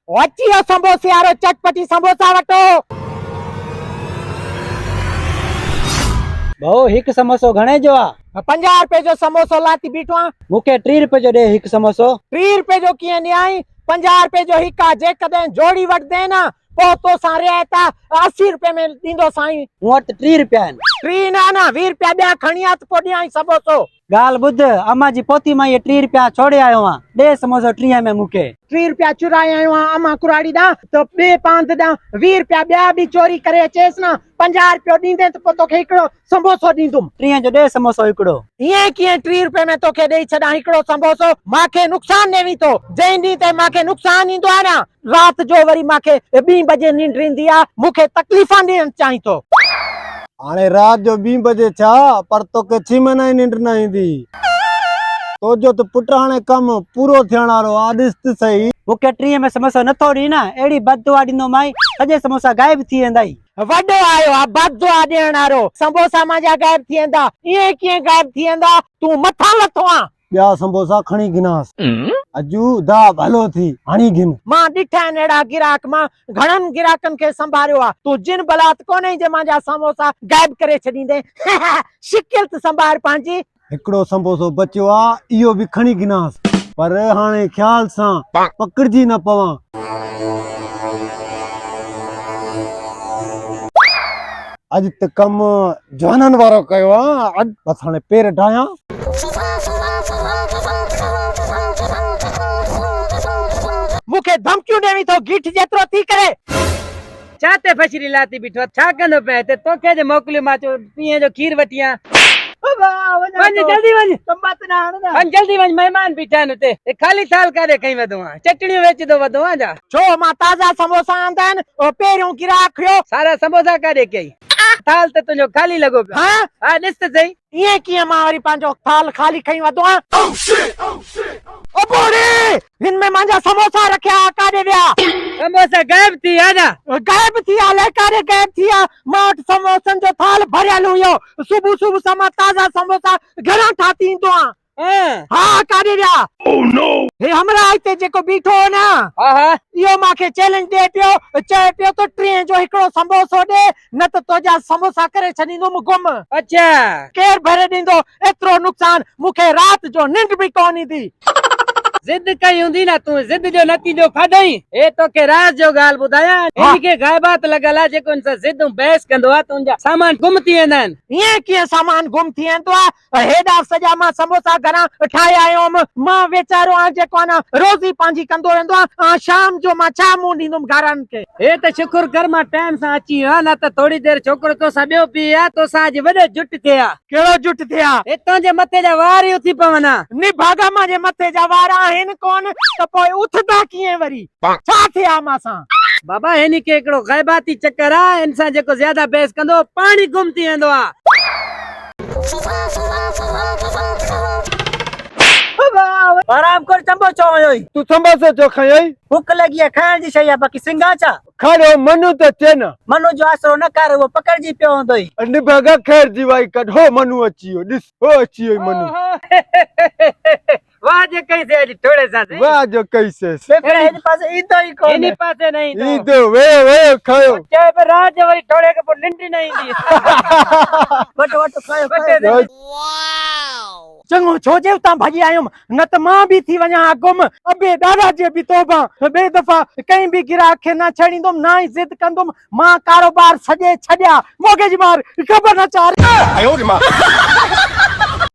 اچي ويو سمبوسي وارو چٽپٽي سمبوسا وٺو. ڀائو هڪ سموسو گهڻي جو آ؟ 50 روپئي جو سموسو لاتي بيٺو آن. مون کي 30 روپئي جو ڏي هڪ سموسو. 30 روپئي جو ڪيئن ڏيانء؟ 50 روپئي جو هڪ آ، جيڪڏهن جوڙي وٺندين نه پوء توسان رعايت آ، 80 روپئي ۾ ڏيندوسانء. مون وٽ ته 30 روپيا آهن. 30 نه نه 20 روپيا ٻيا کڻي آ ته پوء ڏيانء سموسو. ڳالهه ٻڌ، امان جي پوتي مان اهي 30 رپيا ڇوڙي آيو آهيان، ڏي سموسو 30 ۾ مون کي. 30 رپيا چورائي آيو آهيان امان ڪراڙي ڏانهن ته ٻئي پاند ڏانهن 20 رپيا ٻيا به چوري ڪري اچيس نه، 50 رپيو ڏيندين ته پوء توکي هڪڙو سمبوسو ڏيندم. 30 جو ڏي سموسو هڪڙو. ائين ڪيئن 30 رپئي ۾ توکي ڏئي ڇڏان هڪڙو سمبوسو، مان کي نقصان ڏيوين ٿو، جنهن ڏينهن تي مان کي نقصان ايندو آهي نه، رات جو وري مان کي ٻين بجي ننڊ ايندي آهي، مون کي تڪليفان ڏيڻ چاهين ٿو. هاڻي رات جو ٻين بجي ڇا پر توکي ڇهين مهينا ئي ننڊ نه ايندي. تو جو ته پٽ هاڻي ڪم پورو ٿيڻ وارو آ ڏس ته سهي. مون کي 30 ۾ سموسو نه ٿو ڏين نه اهڙي بد دعا ڏيندومانء سڄي سموسا غائب ٿي ويندائي. وڏو آيو آ بد دعا ڏيڻ وارو سمبوسا مانجا غائب ٿي ويندا ائين ڪيئن غائب ٿي ويندا تون مٿان لٿو آن. ٻيا سمبوسا کڻي گهناس. اجو دا ڀلو ٿي هڻي گهن. مان ڏٺا آهن اهڙا گراهڪ مان گهڻن گراهڪن کي سنڀاريو آ تون جن بلا ته ڪونهين جي مانجا سموسا غائب ڪري ڇڏيندين شڪل ته سنڀار پنهنجي. هڪڙو سمبوسو بچيو آ اهو به کڻي گهناس پر هاڻي خيال سان پڪڙجي نه پوان. اڄ ته ڪم جوانن وارو ڪيو آ اڄ بس هاڻي پير ڊاهيان. مون کي ڌمڪيون ڏيوين ٿو گيٺ جيترو ٿي ڪري. ڇا تي ڦشري لاتي بيٺو آ ڇا ڪندو پئين هتي توکي جي موڪليو مان چيو پيئين جو کير وٺي آن. وڃ جلدي وڃ وڃ جلدي وڃ مهمان بيٺا آهن اتي هي خالي ٿال ڪاڏي کنئي وڌو آن چٽڻيون ويچندو وڌو آن جا. ڇو مان تازا سموسا آندا آهن اهو پهريون گراهڪ هيو. سارا سموسا ڪاڏي ڪيئي ٿال ته تنهنجو خالي لڳو پيو ها ها ڏس ته سهي. ائين ڪيئن مان وري پنهنجو ٿال خالي کنئي وڌو آن. ابوڙي هن ۾ مانجا سموسا رکيا ها ڪاڏي ويا. سموسا غائب ٿي ويا ڇا. غائب ٿي ويا الائي ڪاڏي غائب ٿي ويا مان وٽ سموسن جو ٿال ڀريل هيو صبح صبح سان مان تازا سموسا گهران ٺاهي ايندو آهيان. ها ڪاڏي ويا؟ هي همراهه هتي جيڪو بيٺو هو نه اهو مان کي چئلينج ڏئي پيو چئي پيو ته ٽيهين جو هڪڙو سمبوسو ڏي نه ته تنهنجا سموسا ڪري ڇڏيندم گم. اڇا. ڪير ڀري ڏيندو ايترو نقصان مون کي رات جو ننڊ به ڪونه ايندي. ضد ڪئي هوندي نه تون ضد جو نتيجو کاڌئين. هي توکي راز جو ڳالهه ٻڌايان هن کي غائبات لڳل آهي جيڪو هن سان ضد ۽ بحث ڪندو آهي ته ان جا سامان گم ٿي ويندا آهن. ائين ڪيئن سامان گم ٿي ويندو آهي هيڏا سڄا مان سموسا گهران ٺاهي آيو هيم. مان ويچارو آهيان جيڪو آهي نه روزي پنهنجي ڪندو رهندو آهيان. شام جو مان ڇا منهن ڏيندم گهرن کي. هي ته شڪر ڪر مان ٽائيم سان اچي ويو آهيان نه ته ٿوري دير ڇوڪرو توسان ٻيو بيهي ها توسان اڄ وڏو جٽ ٿئي ها. ڪهڙو جٽ ٿئي ها؟ هي تنهنجي مٿي جا وار ئي اٿي پون ها. نڀاڳا مانجي مٿي جا وار آهن ڪونه ته پوء اٿندا ڪيئن وري؟ ڇا ٿئي ها مان سان؟ بابا هن کي هڪڙو غيباتي چڪر آ هن سان جيڪو زياده بحث ڪندو اهو پاڻ ئي گم ٿي ويندو آ. آرام ڪر چنبو ڇو هنيوئي؟ تون سنبوسو ڇو کنيوئي؟ بک لڳي آ کائڻ جي شيء آ باقي سنگهان ڇا؟ کڻ هو منو ته چئي نه. منو جو آسرو نه ڪر اهو پڪڙجي پيو هوندوئي. نڀاڳا خير جي وائي ڪڍ هو منو اچي ويو ڏس هو اچي ويو منو. واهه جو ڪئي سي اڄ ٺوڙهي سان سائين. واهه جو ڪئي سيس. ٻيپهرا هن پاسي ايندو ئي ڪونه. هن پاسي نه ايندو. ايندو ويو ويو کيو. چئي پيو رات جو وري ٺوڙهي کان پوء ننڊ نه ايندي. وٺ وٺ کيو کيو. چڱو ڇو جي اتان ڀڄي آيم نه ته مان به ٿي وڃان ها گم. ابي ڏاڏا جي به توبه ٻئي دفعا ڪنهن به گراهڪ کي نه ڇيڙيندم نه ئي ضد ڪندم مان ڪاروبار سڄي ڇڏيا موگي جي مار خبر نه چار.